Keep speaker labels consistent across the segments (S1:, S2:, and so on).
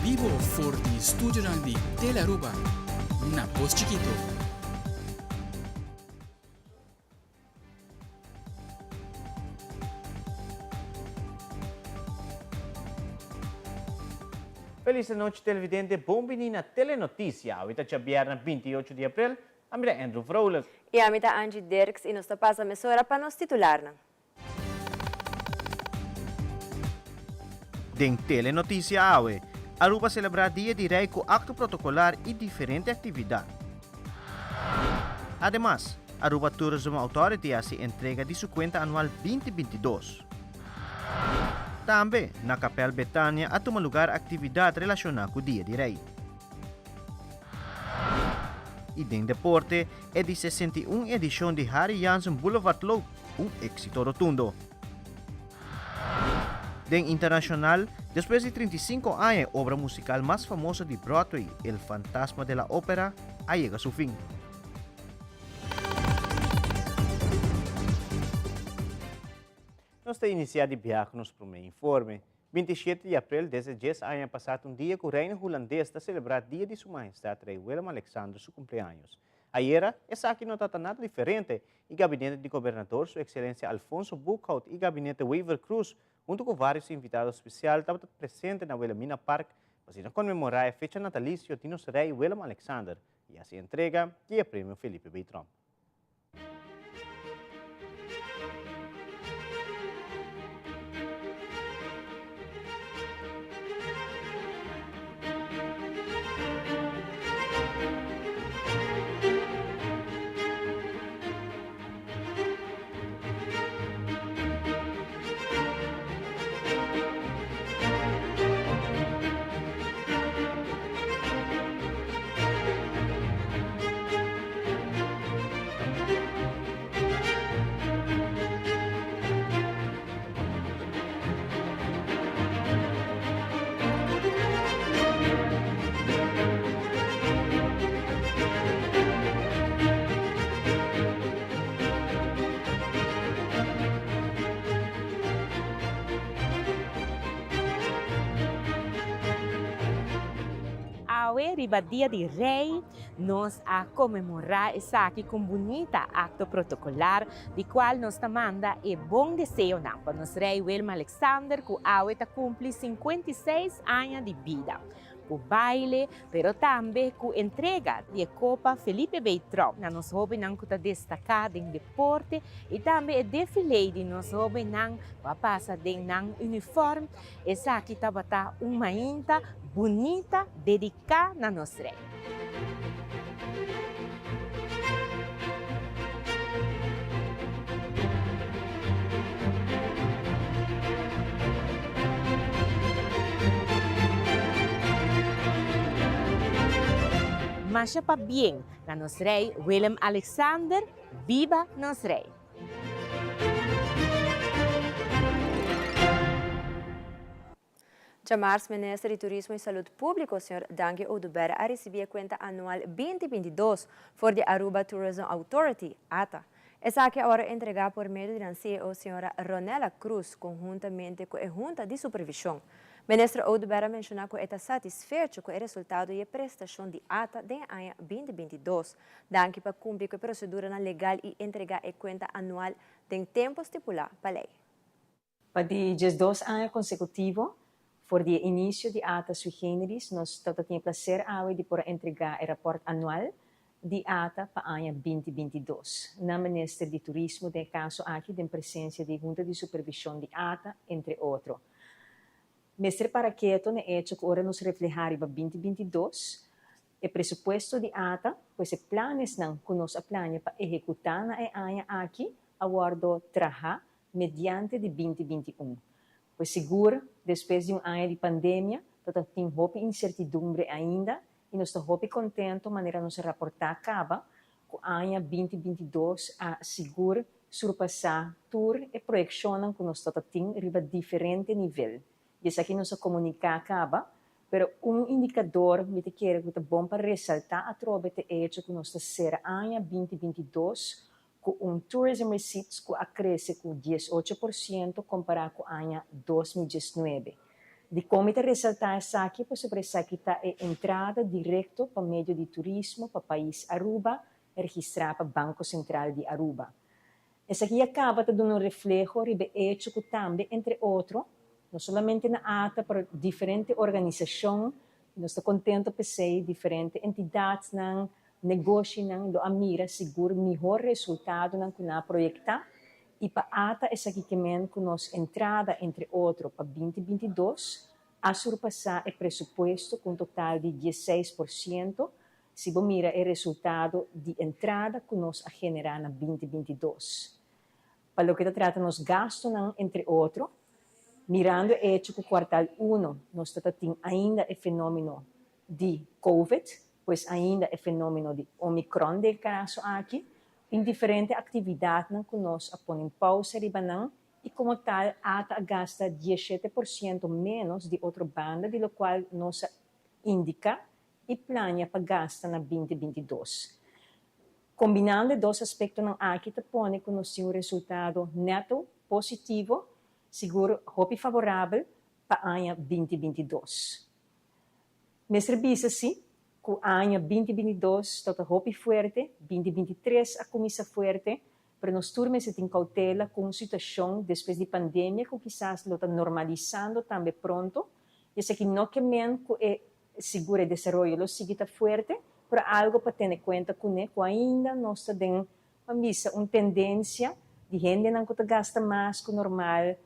S1: bibo for di studionan di Telearuba na Pos Chikito.
S2: Feliz anochi televidente, bon bini na Telenoticia. Awe ta djabièrnè 28 di april, ami ta Andrew Vrolijk.
S3: I ami ta Angie Dirks i nos ta pasa mesora pa nos titularnan.
S2: Den Telenoticia awe, Aruba celebra Dia di Rey cu acto protocolar y diferente actividad. Ademas, Aruba Tourism Authority haci entrega di su cuenta anual 2022. Tambe, na Kapel Betania a tuma lugar actividad relaciona cu Dia di Rey. Y den deporte, e di 61 edicion di Harry Jansen Boulevard Loop, un éxito rotundo. Den internacional, despues di 35 aña e obra musical mas famoso di Broadway, El Fantasma de la Ópera, a yega su fin. Nos ta inicia di biaha cu nos prome informe. 27 di april desde djes aña pasa ta un dia cu Reino Hulandes ta celebra dia di Su Mahestad Rey Willem Alexander su cumpleaños. Ayera, esaki no tata nada diferente y Gabinete di Gobernador Su Excelencia Alfonso Boekhoudt y Gabinete Wever Croes hunto cu varios invitado special tabata presente na Wilhelmina Park pa asina conmemora e fecha natalicio di nos Rey Willem Alexander y haci entrega di e Premio Felipe B. Tromp.
S4: Awe riba Dia di Rey nos a conmemora esaki cu un bunita acto protocolar di cual nos ta manda e bon deseonan pa nos Rey Willem Alexander cu awe ta cumpli 56 aña di bida. Cu baile, pero tambe cu entrega di e Copa Felipe B. Tromp na nos hobennan cu ta destaca den deporte y tambe e defile di nos hobennan cu a pasa den nan uniform. Esaki tabata un mainta bunita dedica na nos Rey. Masha pabien na nos Rey Willem Alexander, biba nos Rey!
S3: Djamars Minister di Turismo y Salud Publico, señor Dangui Oduber a ricibi e cuenta anual 2022 for di Aruba Tourism Authority, ata. Esaki a worde entrega por medio di nan CEO señora Ronella Cruz conhuntamente cu e Hunta di Supervision. Minister Oduber a menciona cu e ta satisfecho cu e resultado y e prestacion di ata den e aña 2022. Danki pa cumpli cu e proceduranan legal y entrega e cuenta anual den tempo stipula pa ley.
S5: Pa di 12 aña konsekutivo, for di e inisio di ata Sui Generis, nos tabata tin e plaser awe di por a entregá e rapòrt anual di ata pa aña 2022 na Minister di Turismo, den e kaso aki den presensia di Hunta di Supervishon di ata, entre otro. Mester para keto na e echo ku ora nos reflehá riba 2022, e presupuesto di ata, pues e planesnan ku nos a plania pa ehekutá na e aña aki a wòrdu trahá mediante di 2021. Pues sigur despues di un aña di pandemia ta ta tin hopi insertidumbre ainda y nos ta hopi contento manera nos a raporta caba cu aña 2022 a sigur surpasa tur e proyeccionnan cu nos ta ta tin riba diferente nivel. Y esaki nos a comunica caba, pero un indicador mi ta kere cu ta bon pa resalta atrobe ta e hecho cu nos ta cera aña 2022 ku un tourism receipts ku a krese ku 18% kompará ku aña 2019. Dikon mi ta resaltá esaki? Pasobra esaki ta e entrada direkto pa medio di turismo pa pais Aruba, registrá pa Banko Sentral di Aruba. Esaki ya kaba ta duna un refleho riba e echo ku tambe, entre otro, no solamente na ata pero diferente organisashon, i nos ta kontento p'esei, diferente entidatnan, negoshinan lo a mira sigur mihor resultadonan ku nan a proyektá i pa ata esaki ke men ku nos entrada, entre otro, pa binti 22 a surpasá e presupuesto ku un total di 16%, Si bo mira e resultado di entrada ku nos a generá na 2022. Pa loke ta trata nos gastunan, entre otro, mirando e echo ku kuartal uno nos ta ta tin ainda e fenómeno di Covid, pues ainda e fenómeno di Omicron den e kaso aki, tin diferente aktividatnan ku nos a pone pausa riba nan i komo tal ata a gasta 17% ménos di otro banda di lokual nos a indiká i plania pa gasta na 2022. Kombinando e dos aspektonan aki ta pone ku nos tin un resultado nèto positivo, sigur hopi favorabel pa aña 2022. Mester bisa si ku aña 2022 tabata hopi fuerte, 2023 a kuminsá fuerte, pero nos tur mester tin koutela ku un situashon despues di pandemia ku kisas lo ta normalisando tambe pronto, i esaki no ke men ku e Sigur e desaroyo lo sigui ta fuerte, pero algo pa tene kuenta kuné ku ainda nos ta den, ban bisa, un tendensia di hendenan ku ta gasta mas ku normal,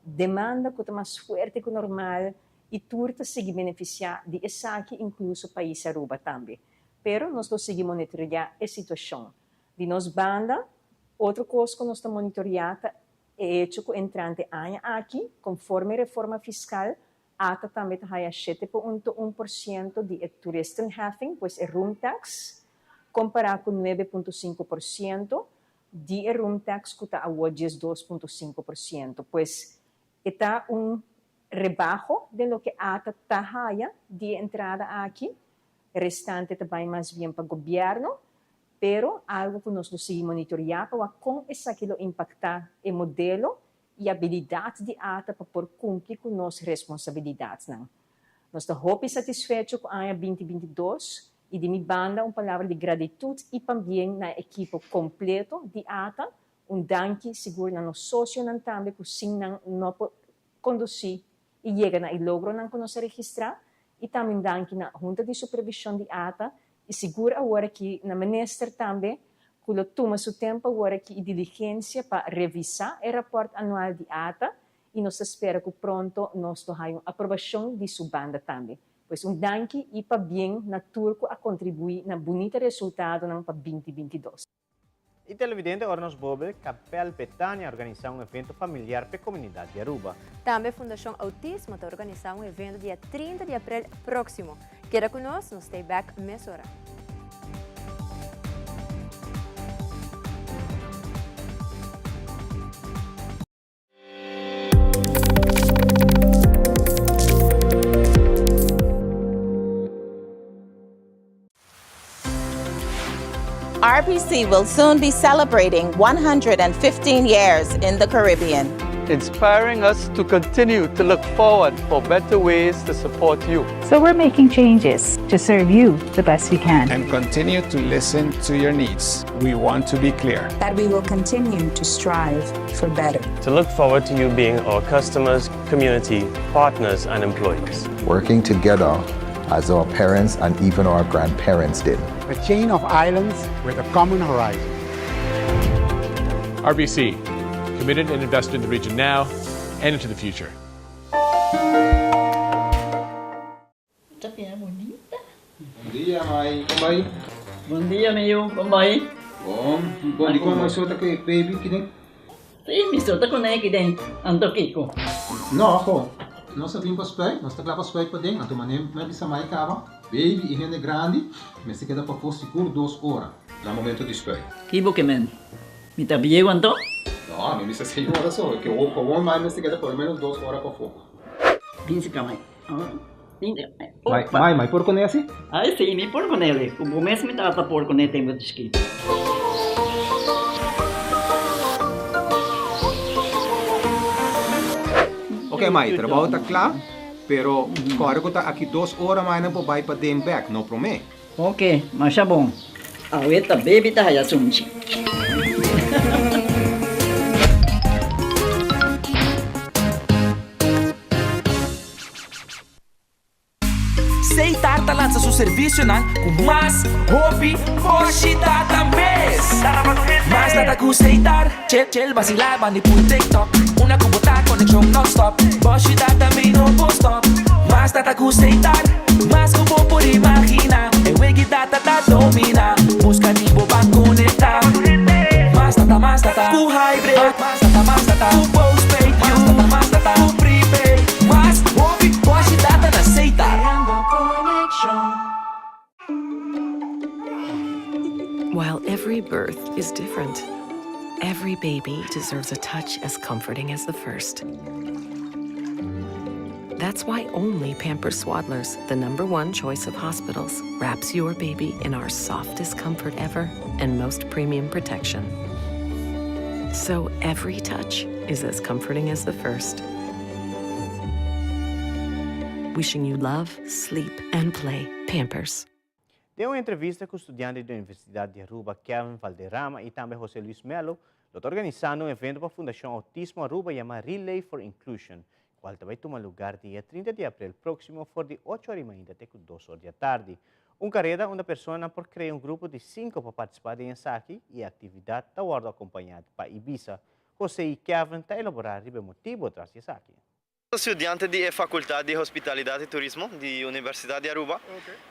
S5: demanda ku ta mas fuerte ku normal i tur ta sigui benefisiá di esaki, inkluso pais Aruba tambe. Pero nos lo sigui monitoreá e situashon. Di nos banda, otro kos ku nos ta monitoreá ta e echo ku entrante aña aki, konforme reforma fiskal, Ata tambe ta haya 7.1% di e toeristenheffing, pues e roomtax, kompará ku 9.5% di e roomtax ku ta awor 12.5%. Pues e ta un rebaho den loke ata ta haya di e entrada aki. Restante ta bai mas bien pa gobièrnu, pero algu ku nos lo sigui monitoriá pa wak kon esaki lo impaktá e modelo i abilidat di ata pa por kumpli ku nos responsabilidatnan. Nos ta hopi satisfecho ku aña 2022 i di mi banda un palabra di gratitut i pabien na e ekipo kompleto di ata, un danki sigur na nos sosionan tambe ku sin nan no por kondusí i yega na e logronan ku nos a registrá i tambe un danki na Hunta di Supervishon di ata i sigur awor aki na Minister tambe ku lo tuma su tempu awor aki i diligensia pa revisá e rapòrt anual di ata i nos ta spera ku pronto nos lo haña un aprobashon di su banda tambe. Pues un danki i pabien na tur ku a kontribuí na bunita resultadonan pa 2022.
S2: Y televidente ora nos bolbe, Kapel Betania a organisa un evento familiar p'e comunidad di Aruba.
S3: Tambe Fundacion Autismo ta organisa un evento dia 30 di april proximo. Keda cu nos, nos stay back mesora.
S6: RBC will soon be celebrating 115 years in the Caribbean.
S7: Inspiring us to continue to look forward for better ways to support you.
S8: So we're making changes to serve you the best we can.
S9: And continue to listen to your needs. We want to be clear.
S10: That we will continue to strive for better.
S11: To look forward to you being our customers, community, partners and employees.
S12: Working together as our parents and even our grandparents did.
S13: A chain of islands with a common horizon.
S14: RBC, committed and invested in the region now and into the future.
S15: Ta bira bunita.
S16: Bon dia, mai. Kon bai?
S15: Bon dia, mi yu. Kon bai?
S16: Bon. Bon, dikon mai so ta ku e baby kiden?
S15: Sí, mi so ta kuné kiden. Anto kiko?
S16: No, ho. Nos a bin pa spuit. Nos ta kla pa spuit paden. Anto manera mi a bisa mai kaba, baby i hende grandi mester keda pafó sigur dos ora na momento di spuit.
S15: Ki bo ke men? Mi ta bieu anto?
S16: No, mi bisa señora so. Ke gewoon mai mester keda por lo menos dos ora pafó.
S15: Bin si ka mai.
S16: Mai, mai, mai por kuné asi?
S15: Ai si, mi por kuné. Ku bo mes mi tata por kuné tempu di chikito.
S16: Ok mai, trabou ta kla. Pero kòrda ku ta aki dos ora mai nan por bai paden bèk, no promé.
S15: Ok, masha bon. Awe ta baby ta haya sunchi.
S17: Seitar ta lansa su servisionan ku mas hopi boshi data mes. Mas data ku Seitar, chel chel basila bandi pul TikTok. Una ku bo ta konekshon nònstòp, boshi data mi no por stòp. Mas data ku Seitar, mas ku bo por imaginá. E wegi data ta dominá, buska di bo ban konektá. Mas data, mas data ku hybrid, mas data, mas data ku postpaid, mas data, mas data ku prepaid. Mas hopi boshi data na Seitar.
S18: While every birth is different, every baby deserves a touch as comforting as the first. That's why only Pampers Swaddlers, the number one choice of hospitals, wraps your baby in our softest comfort ever and most premium protection. So every touch is as comforting as the first. Wishing you love, sleep, and play. Pampers.
S2: Den un entrevista cu studiante di Universidad di Aruba Kevin Valderrama y tambe Jose Luis Melo, lo ta organisando un evento pa Fundacion Autismo Aruba yama Relay for Inclusion, cual ta bay tuma lugar dia 30 di april proximo for di ocho or y mainta te cu dos or di atardi. Un careda unda personanan por crea un grupo di cinco pa participa den esaki y e actividad ta wordo acompaña pa Ibiza. Jose y Kevin ta elabora riba e motibo tras di esaki.
S19: Studiante di e Facultad di Hospitalidad y Turismo di Universidad di Aruba.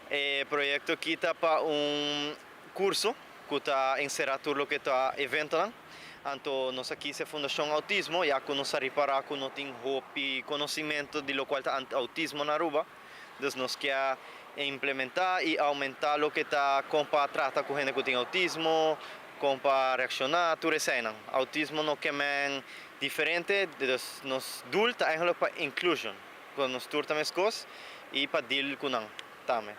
S19: E proyecto aki ta pa un curso cu ta encera tur loke ta eventonan. Anto nos a kis e Fundacion Autismo ya cu nos a ripara cu no tin hopi conocimento di locual ta autismo na Aruba. Dus nos kier implementa y aumenta loke ta con pa trata cu hende cu tin autismo, con pa reacciona, tur eseinan. Autismo no ke men diferente, dus nos doel ta eigenlijk pa inclusion, cu nos tur ta mescos y pa deal cu nan tambe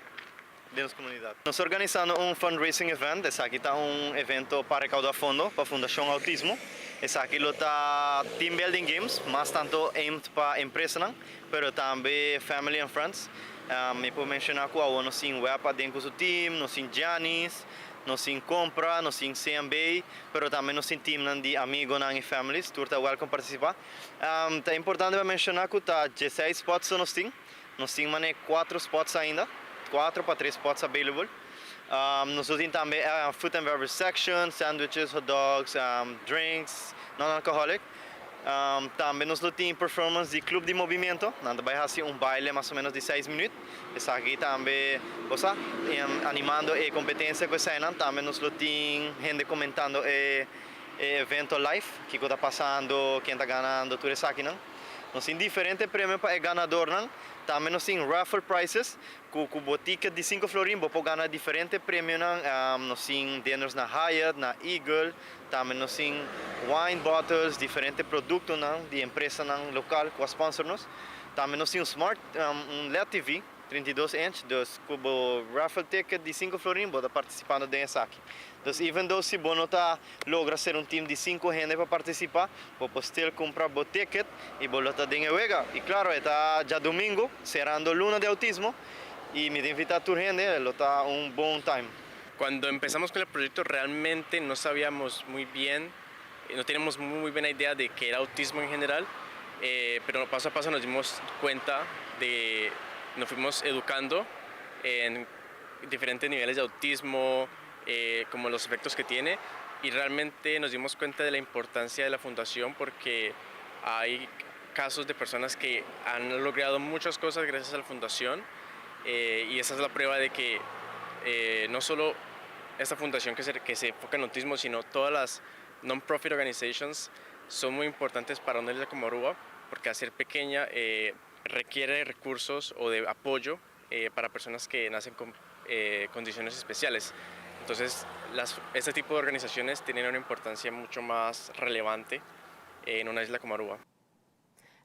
S19: den nos comunidad. Nos ta organisando un fundraising event, esaki ta un evento pa recauda fondo pa Fundacion Autismo. Esaki lo ta team building games, mas tanto aimed pa empresanan, pero tambe family and friends. Mi por menciona cu awo nos tin Web aden cu su team, nos tin Giannis, Nos tin compra, nos tin CMB, pero tambe nos tin teamnan di amigonan y families, tur ta welcome participa. Ta importante pa menciona cu ta dieseis spots so nos tin, nos tin mane cuatro spots ainda, cuatro pa tres spots available. Nos lo tin tambe food and beverage section, sandwiches, hot dogs, drinks, non-alcoholic. Tambe nos lo tin performance di Club di Movimiento, nan ta bai haci un baile mas o menos di seis minuut. Esaki tambe bo sa, animando e competencia cu esainan. Tambe nos lo tin hende comentando e evento live, kico ta pasando, ken ta ganando, tur esakinan. Nos tin diferente premio pa e ganadornan. Tambe nos tin raffle prizes Cu cu bo ticket di cinco florin bo por gana diferente premionan. Nos tin dinners na Hyatt, na Eagle, tambe nos tin wine bottles, diferente productonan di empresanan local cu a sponsor nos. Tambe nos tin un smart, un led TV, 32 inch, dus cu bo raffle ticket di cinco florin bo ta participando den esaki. Dus even though si bo no ta logra ser un team di cinco hende pa participa, bo por still cumpra bo ticket y bo lo ta den e wega. Y claro, e ta djadomingo, cerando luna di autismo, y mi ta invita tur hende, lo ta un bon time.
S20: Cuando empezamos con el proyecto realmente no sabíamos muy bien, no teníamos muy buena idea de qué era autismo en general, eh, pero paso a paso nos dimos cuenta de, nos fuimos educando en diferentes niveles de autismo, eh, como los efectos que tiene y realmente nos dimos cuenta de la importancia de la fundación porque hay casos de personas que han logrado muchas cosas gracias a la fundación eh, y esa es la prueba de que eh, no solo esta fundación que se, que se enfoca en autismo, sino todas las non-profit organizations son muy importantes para una isla como Aruba, porque al ser pequeña eh, requiere recursos o de apoyo eh, para personas que nacen con eh, condiciones especiales. Entonces, las, este tipo de organizaciones tienen una importancia mucho más relevante en una isla como Aruba.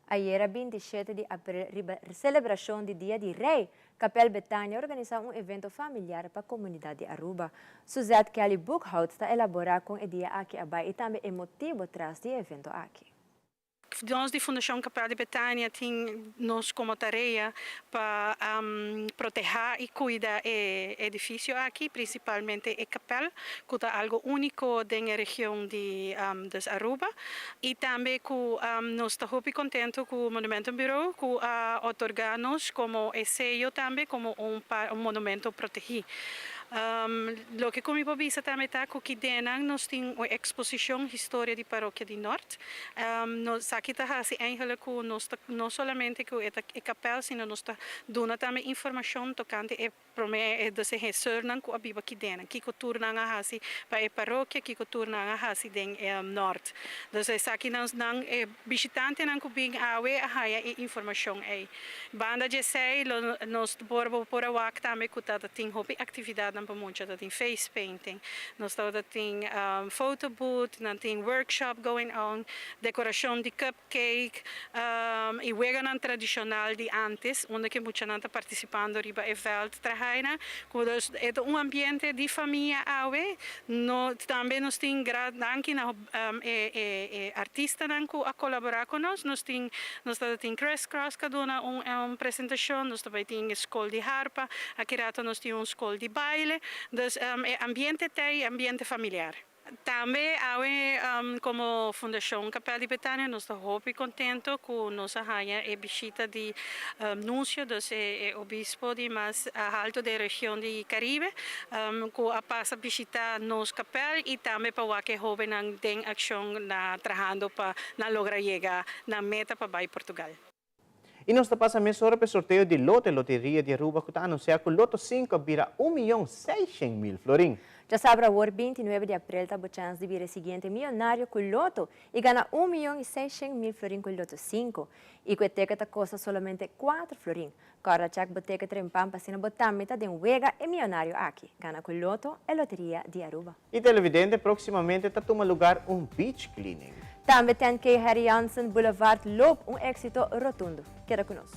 S3: Ayera 27 di april riba celebracion di Dia di Rey, Kapel Betania a organisa un evento familiar pa comunidad di Aruba. Suzette Kelly Boekhout ta elabora con e dia aki a bay y tambe e motibo tras di e evento aki.
S21: Nos di Fundashon Kapel di Betania tin nos komo tarea pa protehá i kuida e edifisio aki, prinsipalmente e kapèl ku ta algu úniko den e region di dus Aruba. I tambe ku nos ta hopi kontentu ku Monumentenbureau ku a otorgá nos komo e seyo tambe komo un monumento protegí. Loke ku mi por bisa tambe ta ku kidenan nos tin un eksposishon Historia di Parokia di Nort. Nos aki ta hasi eigenlijk ku nos ta no solamente ku e ta e kapèl sino nos ta duna tambe informashon tokante e promé e dus e hesurnan ku a biba kidenan, kiko tur nan a hasi pa e parokia, kiko tur nan a hasi den Nort. Dus esaki nan nan e bishitantenan ku bin awe a haya e informashon ei. Banda di esei lo nos por bo por a wak tambe ku ta tin hopi aktividatnan pa mucha, ta tin face painting, nos tabata tin photo booth, nan tin workshop going on, dekorashon di cupcake i weganan tradishonal di antes unda ku e muchanan ta partisipando riba e vèlt trahaina ku dus e ta un ambiente di famia awe, no tambe nos tin gra danki na E artistanan ku a kolaborá ku nos, nos tin nos ta tin Criss Cross ku a duna un presentashon, nos ta bai tin e skol di harpa, aki rato nos tin un skol di baile, dus e ambiente ta e ambiente familiar. Tambe awe komo Fundashon Kapèl di Betania nos ta hopi kontento ku nos a haña e bishita di Nuncio, dus e obispo di mas halto den region di Caribe, ku a pasa bishita nos kapèl i tambe pa wak e hóbennan den akshon na trahando pa nan logra yega nan meta pa bai Portugal.
S2: I nos ta pasa mesora pa e sorteo di Loto e Loteria di Aruba ku ta anunsiá ku Loto sinku a bira un miyon seishen mil florin.
S3: Djasabra awor bintinuebe di aprel ta bo chèns di bira e siguiente miyonario ku Loto i gana un miyon i seishen mil florin ku Loto sinku. I ku e teket ta kosta solamente kuater florin. Kòrda chèk bo teket trempan pa asina bo tambe ta den wega e miyonario aki. Gana ku Loto, e loteria di Aruba.
S2: I televidente, próksimamente ta tuma lugar un beach cleaning.
S3: Tambe 10K Harry Jansen Boulevard Loop un éksito rotundo. Keda ku nos.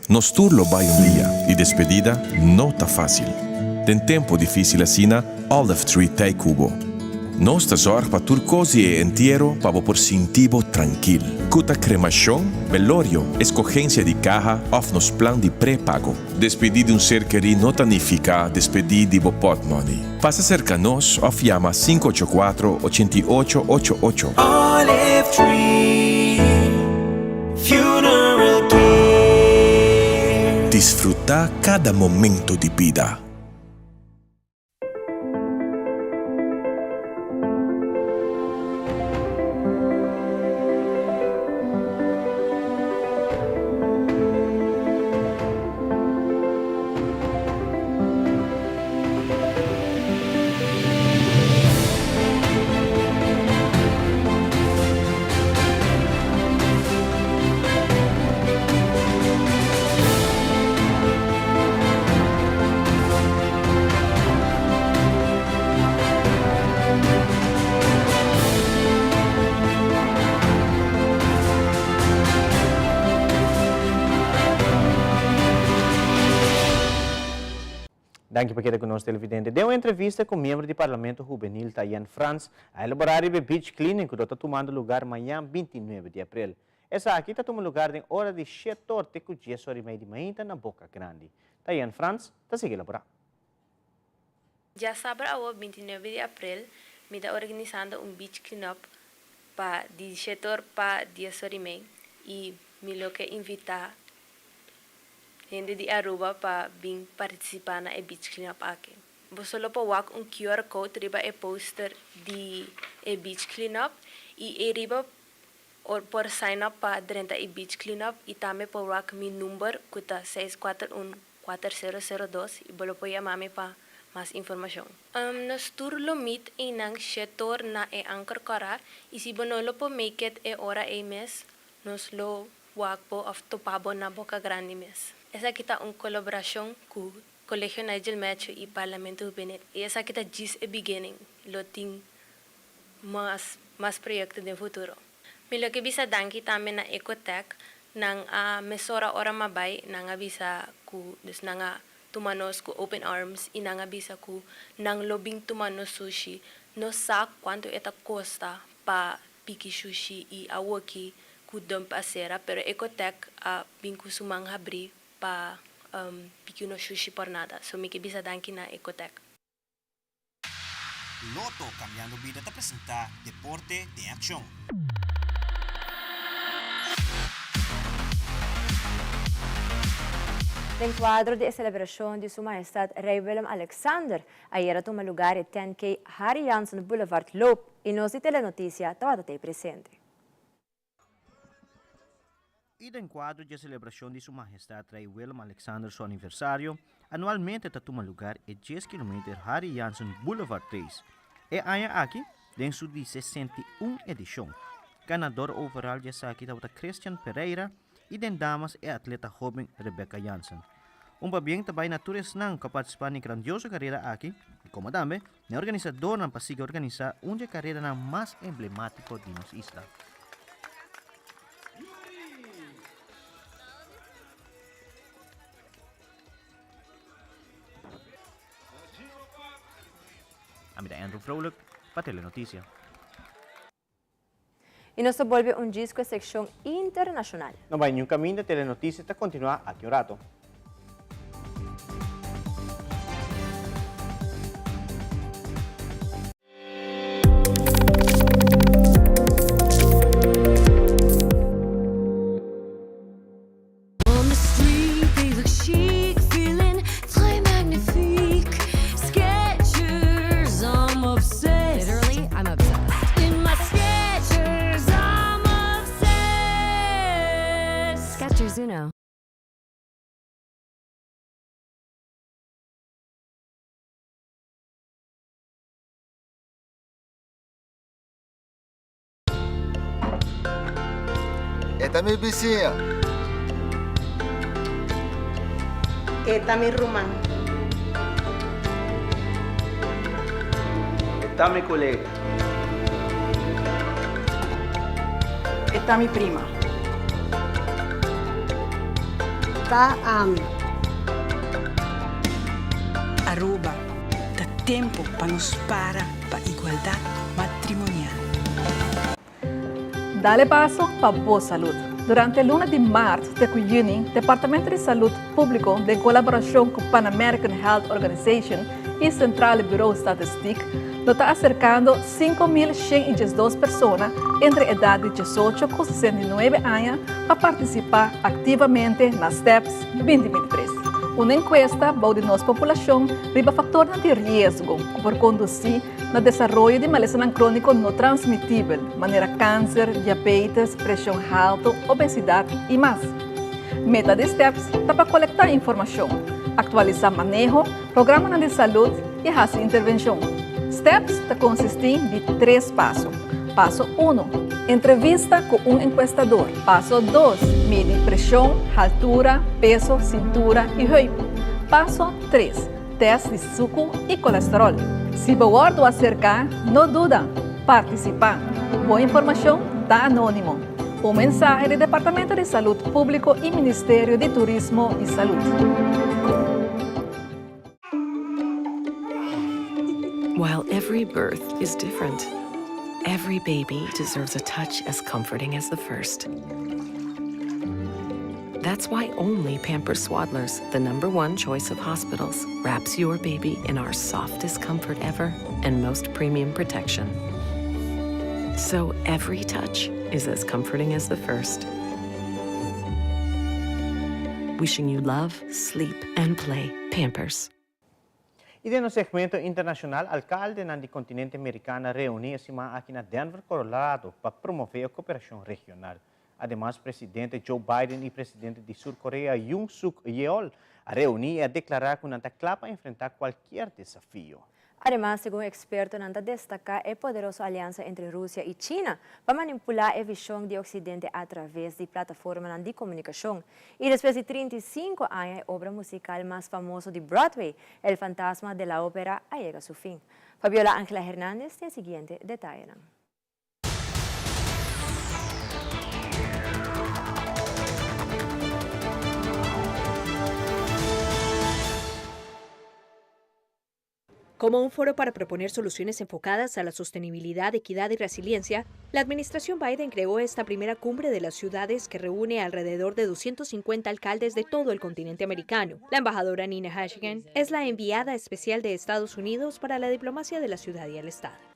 S22: Nos tur lo bai un dia y despedida no ta facil. Den tempo dificil asina, Olive Tree t'ey cu bo. Nos ta zorg pa tur cos di e entiero pa bo por sinti bo trankil. Cu ta cremacion, belorio, escogencia di caha of nos plan di prepago. Despedí di un ser kerí no ta nifiká despedí di bo pòtmòni. Pasa serka nos òf yama sinku ocho kuatro, ochenta i ocho, ocho ocho.
S17: Olive Tree Funeral Care.
S22: Disfrutá kada momento di bida.
S2: Danki pa keda ku nos televidente. Den un entrevista ku miembro di Parlamento Hubenil Tayen Frans a elaborá riba e beach cleaning ku lo ta tumando lugar mañan bintinuebe di aprel. Esaki ta tuma lugar den ora di shetor te ku dies ora i mei di mainta na Boca Grandi. Tayen Frans ta sigui elaborá.
S23: Djasabra awo 29 di aprel mi ta organisando un beach clean up.
S1: pa di shetor pa dies or i mei i mi lo ke invitá hende di Aruba pa bin partisipá na e beach clean up aki. Boso lo por wak un QR code riba e poster di e beach clean up i ei riba or por sign up pa drenta e beach clean up i tambe por wak mi number ku ta seis kuater un kuater sero sero dos i bo lo por yama mi pa mas informashon. Nos tur lo meet einan shetor na e Anker Kòrá i si bo no lo por make it e ora ei mes, nos lo wak bo òf topa bo na Boka Grandi mes. Esaki ta un kolaborashon ku Kolegio Nigel Matthew i Parlamento Hubenil i esaki ta djis e beginning, lo tin mas mas proyekto den futuro. Mi lo ke bisa danki tambe na Ecotech, nan a mesora ora m'a bai nan a bisa ku dus nan a tuma nos ku open arms i nan a bisa ku nan lo bin tuma nos sushi, nos sa kuantu e ta kosta pa piki shushi i awoki ku dump a sera pero Ecotech a bin ku su man habrí pa piki nos shushi por nada, so mi ke bisa danki na Ecotech.
S2: Lotto Cambiando Bida ta presenta Deporte den Accion.
S3: Den cuadro di e celebracion di Su Mahestad Rey Willem Alexander, ayera tuma lugar e 10K Harry Jansen Boulevard Loop y nos di Telenoticia tabata t'ey presente.
S2: I den kuadro dje selebrashon di Su Mahestat Rei Willem Alexander su aniversario, anualmente ta tuma lugar e djes kilometer Harry Jansen Boulevard Race. E aña aki, den su di 61 edishon. Ganador overal di esaki tabata Christian Pereira i den damas e atleta hoben Rebecca Jansen. Un pabien ta bai na tur esnan ku a partisipá na e grandioso karera aki i komo tambe na e organisadornan pa sigui organisá un di e kareranan mas emblemátiko di nos isla. Ami ta Andrew Vrolijk pa Telenoticia.
S3: I nos ta bolbe un djis ku e sekshon internashonal.
S2: No bai niun kaminda, Telenoticia ta kontinuá aki un rato.
S4: On the street they look chic, feeling très magnifique. Skechers, I'm obsessed.
S3: Literally, I'm obsessed.
S4: In my Skechers, I'm obsessed.
S3: Skechers Uno.
S23: E ta mi bisiña.
S24: E ta mi ruman.
S25: E ta mi kolega.
S24: E ta mi prima. Ta ami.
S10: Aruba, ta tempo pa nos para pa igualdad matrimonial.
S8: Dale paso pa bo salud. Durante luna di maart te cu juni, Departamento di Salud Publico den colaboracion cu Pan American Health Organization y Centrale Bureau Statistiek lo ta acercando 5.112 persona entre edad di 18 cu 69 aña pa participa activamente na STEPS 2023. Un encuesta bou di nos populacion riba factornan di riesgo cu por conduci na desaroyo di malesanan crónico no transmitibel, manera cáncer, diabetes, presion halto, obesidad y mas. Meta di STEPS ta pa colecta informacion, actualisa maneho, programanan di salud y haci intervencion. STEPS ta consisti di tres paso. Paso uno, Entrevista cu un encuestador. Paso dos, Midi presion, haltura, peso, cintura y heup. Paso tres, Test di suku i kolesterol. Si bo wòrdu aserká, no duda, partisipá. Bo informashon ta anónimo. Un mensahe di Departamento di Salud Públiko i Ministerio di Turismo i Salud.
S18: While every birth is different, every baby deserves a touch as comforting as the first. That's why only Pampers Swaddlers, the number one choice of hospitals, wraps your baby in our softest comfort ever and most premium protection. So every touch is as comforting as the first. Wishing you love, sleep, and play. Pampers.
S2: Y den segmento internacional, alcaldenan di continente americano a reuni e siman aki na Denver, Colorado, pa promove e cooperacion regional. Ademas, presidente Joe Biden y presidente di Sur Corea Yoon Suk Yeol a reuni y a declara cu nan ta cla pa enfrenta cualkier desafio.
S3: Ademas, segun expertonan ta destaca e poderoso aliansa entre Rusia y China pa manipula e vision di Occidente atraves di plataformanan di comunicacion. Y despues di 35 aña e obra musical mas famoso di Broadway, El Fantasma de la Ópera, a yega su fin. Fabiola Angela Hernandez tin e siguiente detayenan.
S5: Como un foro para proponer soluciones enfocadas a la sostenibilidad, equidad y resiliencia, la administración Biden creó esta primera cumbre de las ciudades que reúne alrededor de 250 alcaldes de todo el continente americano. La embajadora Nina Hachigian es la enviada especial de Estados Unidos para la diplomacia de la ciudad y el Estado.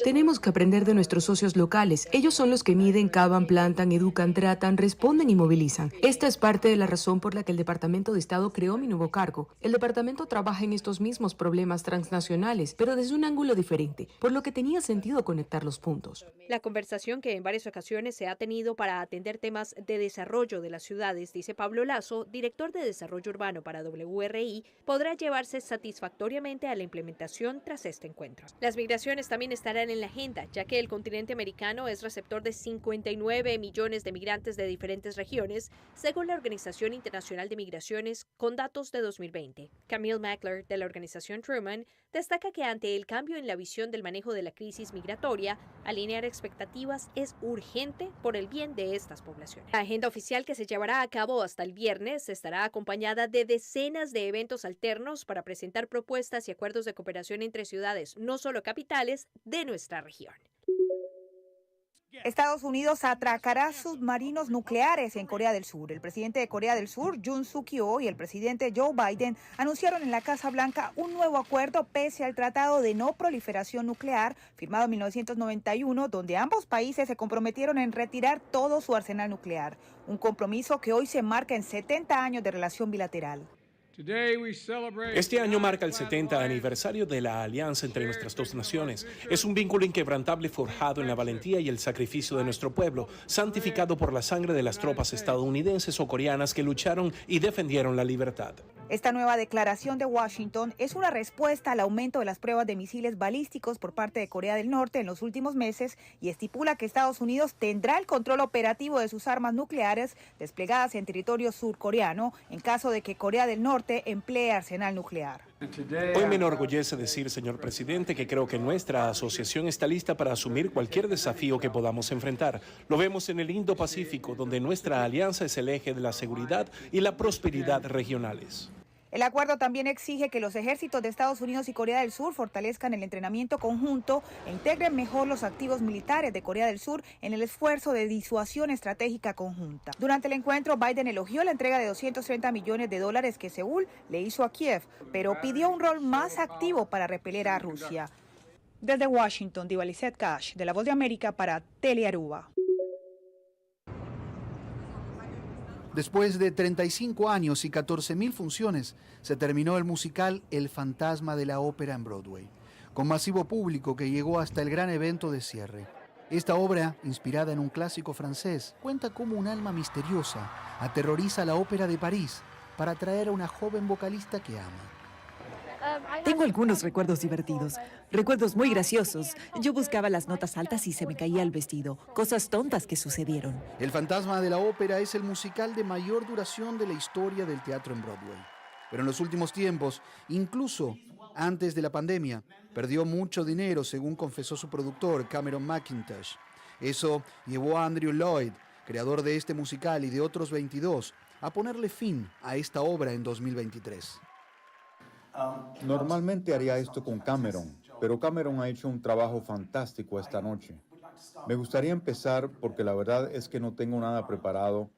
S6: Tenemos que aprender de nuestros socios locales. Ellos son los que miden, cavan, plantan, educan, tratan, responden y movilizan. Esta es parte de la razón por la que el Departamento de Estado creó mi nuevo cargo. El departamento trabaja en estos mismos problemas transnacionales, pero desde un ángulo diferente, por lo que tenía sentido conectar los puntos.
S5: La conversación que en varias ocasiones se ha tenido para atender temas de desarrollo de las ciudades, dice Pablo Lazo, director de Desarrollo Urbano para WRI, podrá llevarse satisfactoriamente a la implementación tras este encuentro. Las migraciones también estarán en la agenda, ya que el continente americano es receptor de 59 millones de migrantes de diferentes regiones, según la Organización Internacional de Migraciones, con datos de 2020. Camille Mackler, de la organización Truman, destaca que ante el cambio en la visión del manejo de la crisis migratoria, alinear expectativas es urgente por el bien de estas poblaciones. La agenda oficial que se llevará a cabo hasta el viernes estará acompañada de decenas de eventos alternos para presentar propuestas y acuerdos de cooperación entre ciudades, no solo capitales, de nuestra región.
S7: Estados Unidos atracará submarinos nucleares en Corea del Sur. El presidente de Corea del Sur, Yoon Suk Yeol, y el presidente Joe Biden anunciaron en la Casa Blanca un nuevo acuerdo pese al Tratado de No Proliferación Nuclear firmado en 1991, donde ambos países se comprometieron en retirar todo su arsenal nuclear. Un compromiso que hoy se marca en 70 años de relación bilateral.
S14: Este año marca el 70 aniversario de la alianza entre nuestras dos naciones. Es un vínculo inquebrantable forjado en la valentía y el sacrificio de nuestro pueblo, santificado por la sangre de las tropas estadounidenses o coreanas que lucharon y defendieron la libertad.
S7: Esta nueva declaración de Washington es una respuesta al aumento de las pruebas de misiles balísticos por parte de Corea del Norte en los últimos meses y estipula que Estados Unidos tendrá el control operativo de sus armas nucleares desplegadas en territorio surcoreano en caso de que Corea del Norte emplee arsenal nuclear.
S14: Hoy me enorgullece decir, señor presidente, que creo que nuestra asociación está lista para asumir cualquier desafío que podamos enfrentar. Lo vemos en el Indo-Pacífico, donde nuestra alianza es el eje de la seguridad y la prosperidad regionales.
S7: El acuerdo también exige que los ejércitos de Estados Unidos y Corea del Sur fortalezcan el entrenamiento conjunto e integren mejor los activos militares de Corea del Sur en el esfuerzo de disuasión estratégica conjunta. Durante el encuentro, Biden elogió la entrega de 230 millones de dólares que Seúl le hizo a Kiev, pero pidió un rol más activo para repeler a Rusia. Desde Washington, Diva Lizette Cash, de La Voz de América para Telearuba.
S9: Después de 35 años y 14.000 funciones, se terminó el musical El Fantasma de la Ópera en Broadway, con masivo público que llegó hasta el gran evento de cierre. Esta obra, inspirada en un clásico francés, cuenta cómo un alma misteriosa aterroriza la Ópera de París para atraer a una joven vocalista que ama.
S25: Tengo algunos recuerdos divertidos, recuerdos muy graciosos. Yo buscaba las notas altas y se me caía el vestido, cosas tontas que sucedieron.
S9: El Fantasma de la Ópera es el musical de mayor duración de la historia del teatro en Broadway. Pero en los últimos tiempos, incluso antes de la pandemia, perdió mucho dinero, según confesó su productor, Cameron Mackintosh. Eso llevó a Andrew Lloyd, creador de este musical y de otros 22, a ponerle fin a esta obra en 2023.
S26: Normalmente haría esto con Cameron, pero Cameron ha hecho un trabajo fantástico esta noche. Me gustaría empezar porque la verdad es que no tengo nada preparado.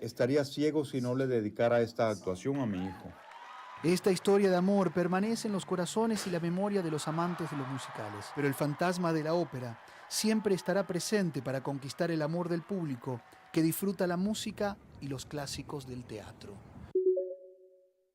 S26: Estaría ciego si no le dedicara esta actuación a mi hijo.
S9: Esta historia de amor permanece en los corazones y la memoria de los amantes de los musicales, pero el fantasma de la ópera siempre estará presente para conquistar el amor del público que disfruta la música y los clásicos del teatro.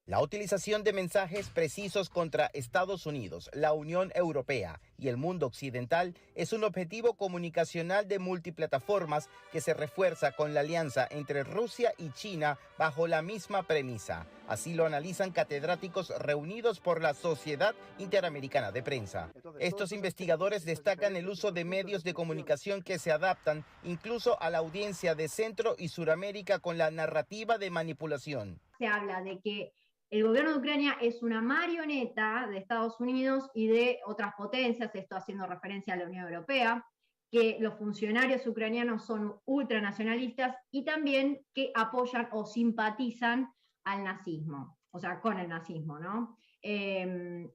S11: La utilización de mensajes precisos contra Estados Unidos, la Unión Europea y el mundo occidental es un objetivo comunicacional de multiplataformas que se refuerza con la alianza entre Rusia y China bajo la misma premisa. Así lo analizan catedráticos reunidos por la Sociedad Interamericana de Prensa. Estos investigadores destacan el uso de medios de comunicación que se adaptan incluso a la audiencia de Centro y Suramérica con la narrativa de manipulación.
S12: Se habla de que el gobierno de Ucrania es una marioneta de Estados Unidos y de otras potencias, esto haciendo referencia a la Unión Europea, que los funcionarios ucranianos son ultranacionalistas y también que apoyan o simpatizan al nazismo, o sea, con el nazismo, ¿no?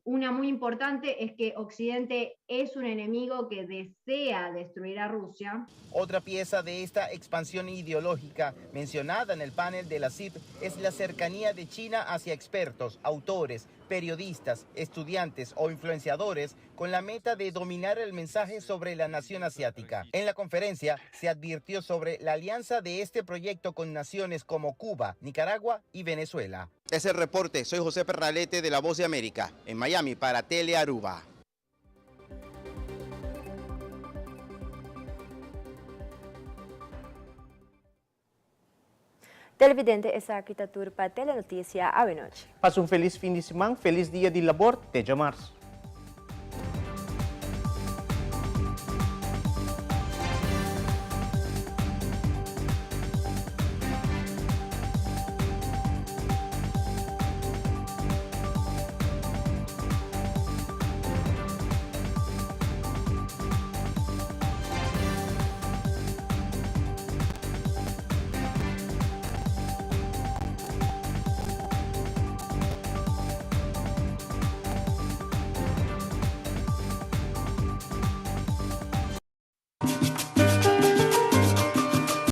S12: Una muy importante es que Occidente es un enemigo que desea destruir a Rusia.
S11: Otra pieza de esta expansión ideológica mencionada en el panel de la CIP es la cercanía de China hacia expertos, autores, periodistas, estudiantes o influenciadores con la meta de dominar el mensaje sobre la nación asiática. En la conferencia se advirtió sobre la alianza de este proyecto con naciones como Cuba, Nicaragua y Venezuela. Es el reporte. Soy José Perralete de La Voz de América, en Miami para Tele Aruba.
S3: Televidente esaki ta tur pa Telenoticia awe nochi.
S2: Pasa un felis fin di siman, felis dia di labor, te djamars.